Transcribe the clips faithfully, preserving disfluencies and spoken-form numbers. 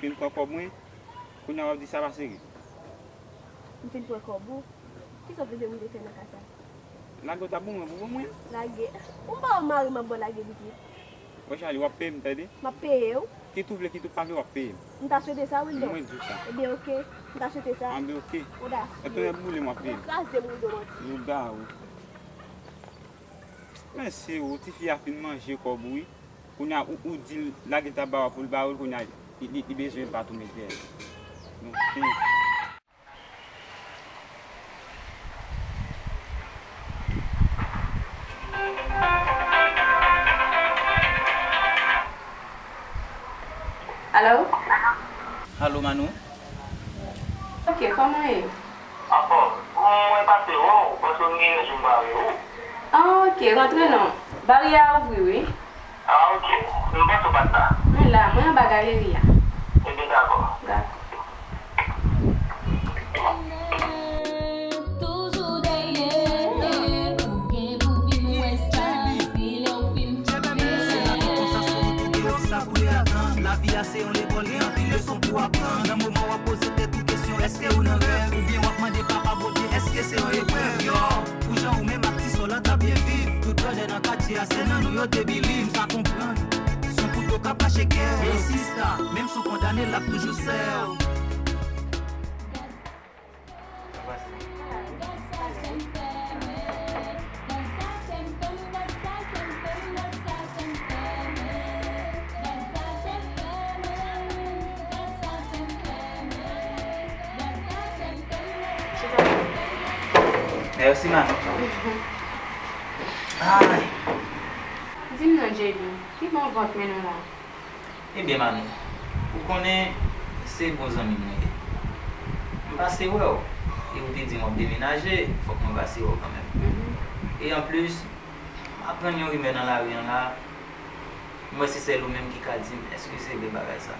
Vin pran kòb mwen, kounye a w ap di sa pa serye. M fin pran kòb ou? Kisa w te vle m te fè nan ka sa? Lage w ta bon mwen pou mwen. Lage. Ou m pa wè mari m ap ba w lage pitit. Wè Charlie, w ap peye m, tande? M ap peye w. Kit ou vle, kit ou pa vle, w ap peye m. M ta swete sa, Wildon. Mwen di w sa. Ebyen, oke. M ta swete sa. Anben, oke. Odasye. Lè tonnè boule m, w ap peye m. Ou kraze m, Wildon, manti. Lougarou. Men se ou, tifi a fin manje kòb ou, wi. Kounye a, ou, ou di l lage l ta ba w pou l ba ou l, kounye a, li, li, li bezwen bat ou met dèyè l. Nou fini. Alo? Alo, Manou? Ok, kòman ye? Anfòm. Mwen pase wè w, paske m gen yon jou m pa wè w. Ah, ok, rantre non. Baryè a ouvri, wi. Ah, ok. M panse w pa t la. Mwen la, mwen anba galeri a. Ebyen, dakò. Dakò. Toujou dèyè, ou gen pou vin wè sa, se lè w fin. Lavi a se yon lekòl, gen anpil leson pou aprann. Nan moman w ap poze tèt ou kesyon, èske ou nan rèv? Oubyen w ap mande papa Bondye, èske se yon eprèv? Yo, pou jan ou menm ak ti sò la t ap byen viv. Tout blòdè nan katye a, se nan nou yo te believe. M ka konprann, se yon kouto k ap rache kè. Ey sista, menm si w kondane, l ap toujou sè w. Mèsi, Manou. Ay. Di m non, J B, ki bon vant mennen w la? Ebyen, Manou, ou konnen se bon zanmi m ou ye. M pase wè w, e ou te di m w ap demenaje, fòk mwen pase wè w kanmenm. Mhm. E anplis, m aprann yon rimè nan lari an la, m wè se sèl ou menm ki ka di m èske se vre bagay sa.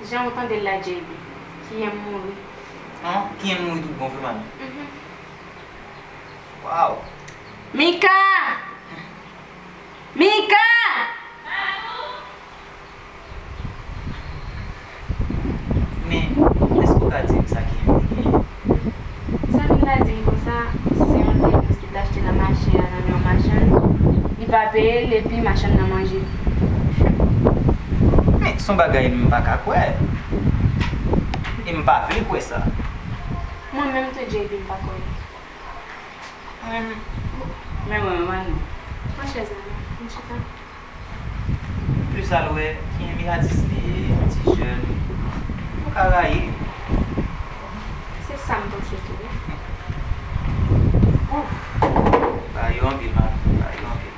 Jan ou tande l la, J B, Kiyen mouri. An, Kiyen mouri tout bon vre, Manou? Mhm. Waw! Mika! Mika! Men, èske w ka di m sa Kiyen te genyen? Sa Mika di m konsa, se yon tèmès li t achte nan mache a nan men yon machann. Li pa peye l, epi machann nan manje l. Men, se yon bagay m pa ka kwè. E m pa vle kwè sa. Mwen menm tou, J B, m pa kwè. Mwen, men mwen, Manou. Pran chèz la, vin chita. Plis al wè, Kiyen miradis li ye, yon ti jèn. Ou ka rayi. Se sa m panse tou, wi. Ouf. Ba yo anpil, Manou, ba yo anpil.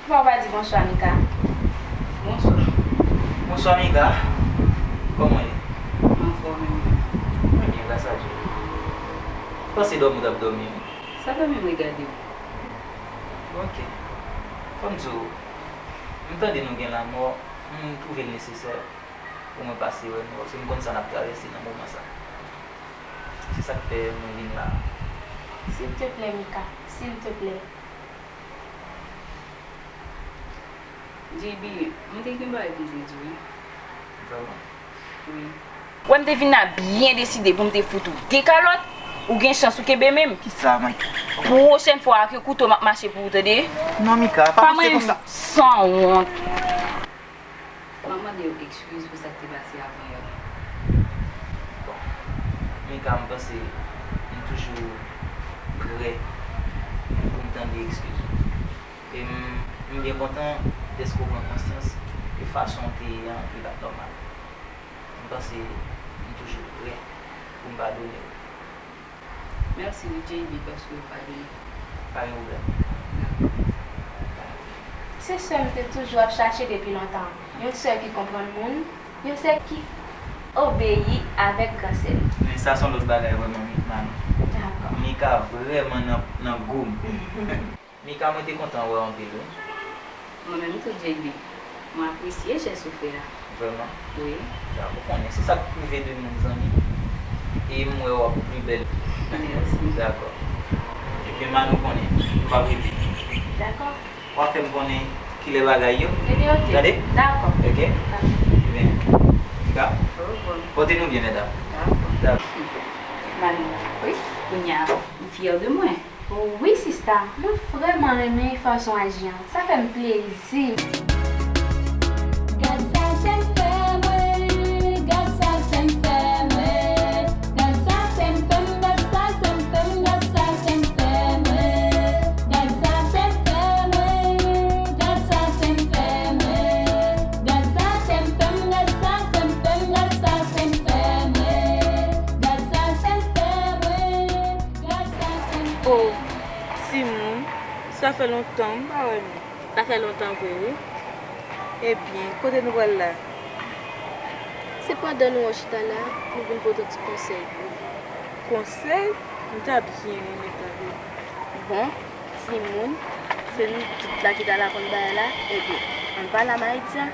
Poukisa w pa di bonswa, Mika? Bonswa. Bonswa, Mika. Kòman w ye? M anfòm, e ou menm? Mwen byen, gras a Dye. Panse dòmi w t ap dòmi, wi. Sa dòmi m regade w? Ok. Fò m di w, m tande nou gen lanmò, m twouve l nesesè pou mwen pase wè nou, paske m konn sa n ap travèse nan moman sa. Se sa k fè mwen vin la. Silteplè, Mika, silteplè. J B, mwen te gen bagay pou m te di w, wi. Vrèman? Wi. Wè m te vin la byen deside pou m te fout ou de kalòt, ou gen chans ou kenbe men m. Kisa, Mike? Pwochèn fwa ak yon kouto m ap mache pou ou, tande? Non, Mika, pa panse konsa. Sanwont. M ap mande w ekskiz pou sa k te pase avan yè. Bon, Mika, m panse m toujou prè pou m tande ekskiz ou. E m, m byen kontan dèske w pran konsyans de fason w te ye an ki pa t nòmal. M panse m toujou prè pou m padone w. Mèsi wi, J B, paske w padone m. Pa gen pwoblèm. Se sè m te toujou ap chache depi lontan. Yon sè ki konprann moun, yon sè ki obeyi avèk gran sè l. Men sa se yon lòt bagay vrèman, Manou. Dakò. Mika vrèman nan, nan gou m. Mika, mwen te kontan wè w anpil, wi. Mwen menm tou, J B. Mwen apresye jès ou fè a. Vrèman? Wi. Dakò, ou konnen, se sa k pwouve de moun zanmi. E m wè w ap pli bèl. Mèsi. Dakò. Ebyen, Manou konnen, nou p ap rete. Dakò. W ap fè m konnen kilè bagay yo. Ebyen, ok. Tande? Dakò. Ok? Dakò. Ebyen, Mika. Oh. Pote nou byen, medam. Mami, wi, kounye a, m fyè de mwen. Wi, sista, mwen vrèman renmen fason w aji an. Sa fè m plezi. Gad sa sèm fè mwen, gad sa sèm fè mwen, gad sa sèm fè m, gad sa sèm fè m, gad sa sèm fè mwen, gad sa sèm fè mwen, gad sa sèm fè mwen, gad sa sèm fè m, gad sa sèm fè m, gad sa sèm fè mwen, gad sa sèm fè mwen, gad sa sèm fè mwen. Oh, timoun, sa fè lontan m pa wè nou. Sa fè lontan vre, wi. Ebyen, kote nou pral la? Se pandan nou chita la, nou vin pote yon ti konsèy pou ou. Konsèy? M ta byen renmen tande. Bon, timoun, se nou tout la ki t al aprann bagay la, ebyen, ann pale a Maïdia.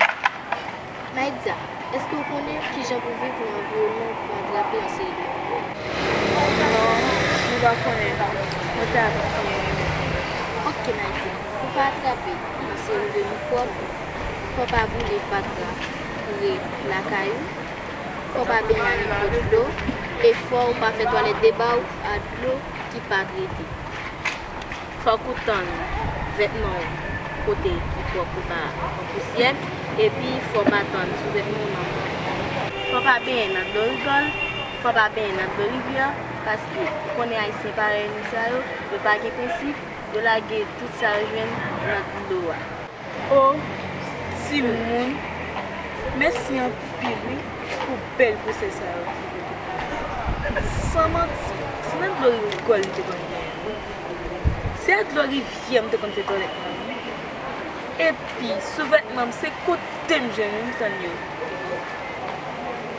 Maïdia, èske w konnen kijan pou viv nan anviwònman ou pou atrape yon seri de mikwòb? Non, m pa konnen non. Mwen ta byen renmen konnen. Oke, Maïdia, pou pa atrape yon seri de mikwòb, fò w pa boule fatra pre lakay ou, fò w pa benyen a nenpòt dlo, e fò w pa fè twalèt de ba w a dlo ki pa trete. Fòk ou tann vètman w kote ki pwòp pou pa pran pousyè, epi fò w pa tann sou vètman w nan mòn. Fò w pa benyen nan dlo rigòl, fò w pa benyen nan dlo rivyè, paske ou konnen Ayisyen parèy nou sa yo, yo pa gen prensip, yo lage tout sa yo jwenn nan dlo a. O, timoun, mèsi anpil, wi, pou bèl konsèy sa yo. San manti, se nan dlo rigòl li te konn benyen, wi. Se a dlo rivyè m te konn fè twalèt mwen, wi. Epi, sou vètman m, se kote m jwenn wi m tann yo.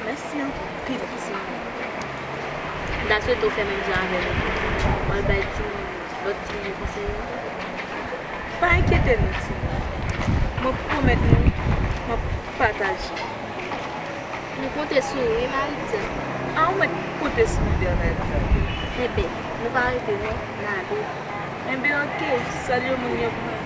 Mèsi anpil, timoun. M ta swete w fè menm jan avè m. W al bay timoun, lòt timoun konsèy yo. Pa enkyete nou, timoun. Mwen pwomèt nou, m ap pataje. Nou konte sou ou, wi, Maritza. A, ou mèt konte sou mwen, Bernadette. Enben, nou pa rete, non, n ale. Enben, oke. Salye moun yo pou mwen.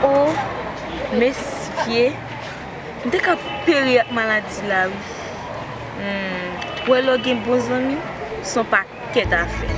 O, mesye, m te ka peri ak maladi la, wi. Hmm, wè lè w gen bon zanmi, se yon pakèt afè.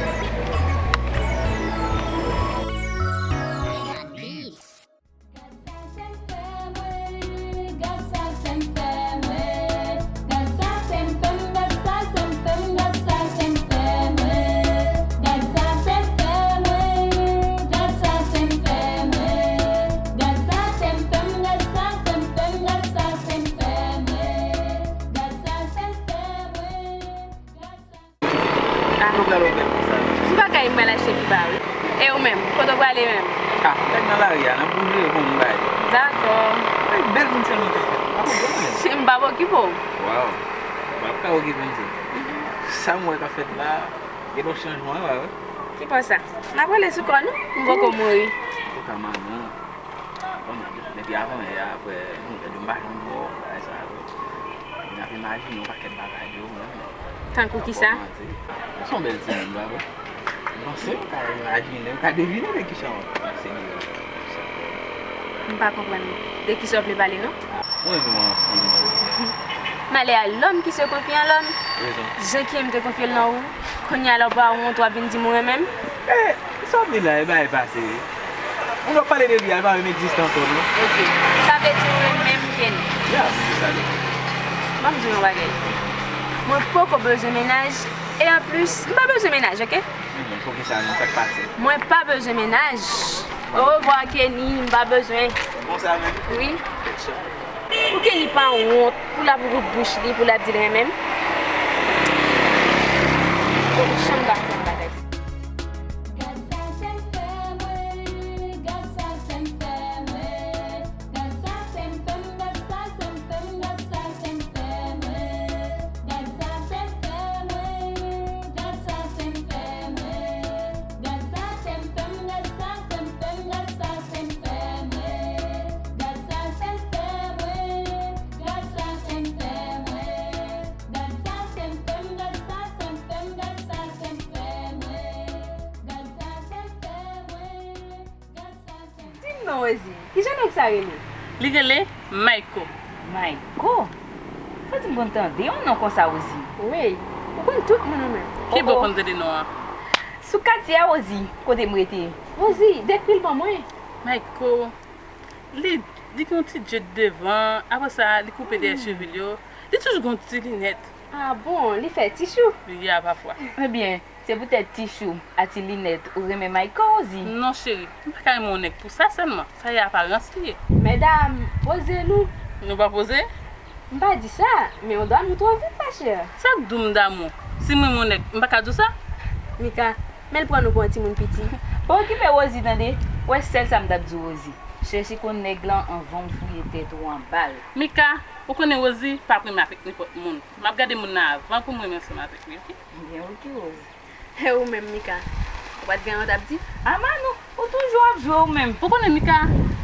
Kote w prale w bèl konsa? M pa kay, m pral achte piba, wi. E ou menm, kote w prale menm? A, m nan lari a, n ap bouje, bon, m bay. Dakò. Ay, bèl moun sèlman k ap fèt. M pa konprann menm. M p ap okipe w. Waw. M p ap ka okipe m tou. Sa m wè k ap fèt la, gen yon chanjman, wi, wi. Ki bò sa? N ap rele sou kò nou. M poko mouri. Antouka, manman. Bon, depi avan yè, apre nouvèl yo, m pa janm bò bagay sa yo. M ap imajine yon pakèt bagay yo, men. Tankou kisa? Ou se yon bèl timoun, pa vre? M panse m ka imajine, m ka devine de kisa w ap pale. M pa konprann de kisa w vle pale, non. Mwen renmen w anpil, mwen. Malè a lòm ki se konfye an lòm. Rezon. Jan ki m te konfye l nan ou. Kounye a la w pa wont w ap vin di m ou renmen m. Eh, sa w ap di la, e bagay pase wi. Moun w ap pale de li a, li pa menm egziste ankò non. Ok. Sa vle di ou renmen m, Kenny? Ya, se sa li. Ban m di w yon bagay. Mwen poko bezwen mennaj. E anplis, m pa bezwen mennaj, ok? Mhm, poukisa menm, sa k pase? Mwen pa bezwen mennaj. Orevwa, Kenny, m pa bezwen. Konsa menm? Wi. Fèt chan. Pou Kenny pa wont, pou l ap ouvri bouch li, pou l ap di l renmen m. Bon, janm ka fè yon bagay. Non, Rosie, kijan nèg sa rele? Li rele Mayko. Mayko? Santi m konn tande yon non konsa, Rosie. Wi, ou konn tout moun ou menm. Ki bò w konn tande non an? Sou katye a, Rosie, kote m rete. Rosie, dekri l ban mwen. Mayko, li, li gen yon ti dread devan, apre sa, li koupe dèyè cheve l yo. Li toujou gen yon ti linèt. Ah bon, li fè ti chou? Li a pafwa. Ebyen, se poutèt ti chou a ti linèt ou renmen Mayko, Rosie? Non, cheri, m pa ka renmen yon nèg pou sa sèlman. Sa e aparans li ye. Medam, poze nou. Nou pa poze? M pa di sa, men w damou twò vit, machè. Sa k di w m damou? Si m renmen yon nèg, m pa ka di w sa? Mika, men l pran nou pou yon timoun piti. Pa okipe Rosie, tande. Wè, sèl sa m t ap di w, Rosie. Chèche konn nèg lan anvan w fouye tèt ou anba l. Mika, ou konnen Rosie p ap renmen avèk nenpòt moun. M ap gade moun nan avan pou m renmen ansanm avèk li, oke? Ebyen, oke, Rosie. E ou menm, Mika? Ou pa t gen anyen w t ap di? A Manou, ou toujou ap jwe ou menm. Ou konnen Mika,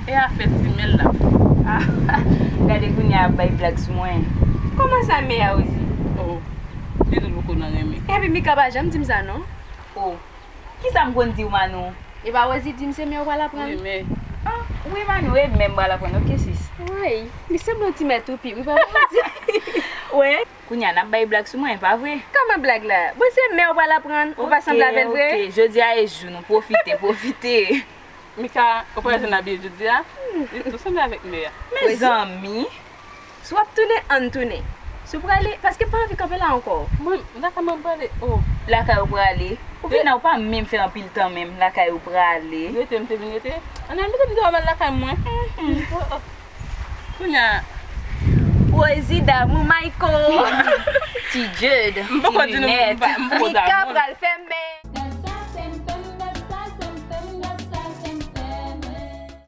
e afè ti mè l la. Ah, gade kounye a ap bay blag sou mwen. Kòman sa, mè a, Rosie? Oh, li di l poko nan renmen. Epi Mika pa janm di m sa, non. Oh, kisa m konn di w, Manou? E pa Rosie di m se mè w pral aprann? Wi, men Ah, wi, Manou, e mè m pral aprann, oke, sis. Woy, li sanble yon ti mè toupi, wi, pa Rosie. Wè, kounye a n ap bay blag sou mwen, pa vre? Kòman blag la? Bon, se mè w pral aprann, ou pa sanble avè l vre? Oke, jodi a e jou nou, pwofite, pwofite. Mika, ou pa jwenn abiye jodi a? Li tou sanble avèk mè a. Mezanmi. Si w ap tounen, ann tounen. Si w prale, paske m pa anvi kanpe la ankò. Mwen, lakay mwen prale. Oh, Lakay ou prale. Ou vin la, ou pa menm fè anpil tan menm. Lakay ou prale. Rete, m te vin rete. Ann al mete m deyò m al lakay mwen. Oh, oh. Kounye a, Rosie damou Mayko. Ti dread, m poko ti di nou, m linèt. pa- m poko Mika damou. Pral fèmen.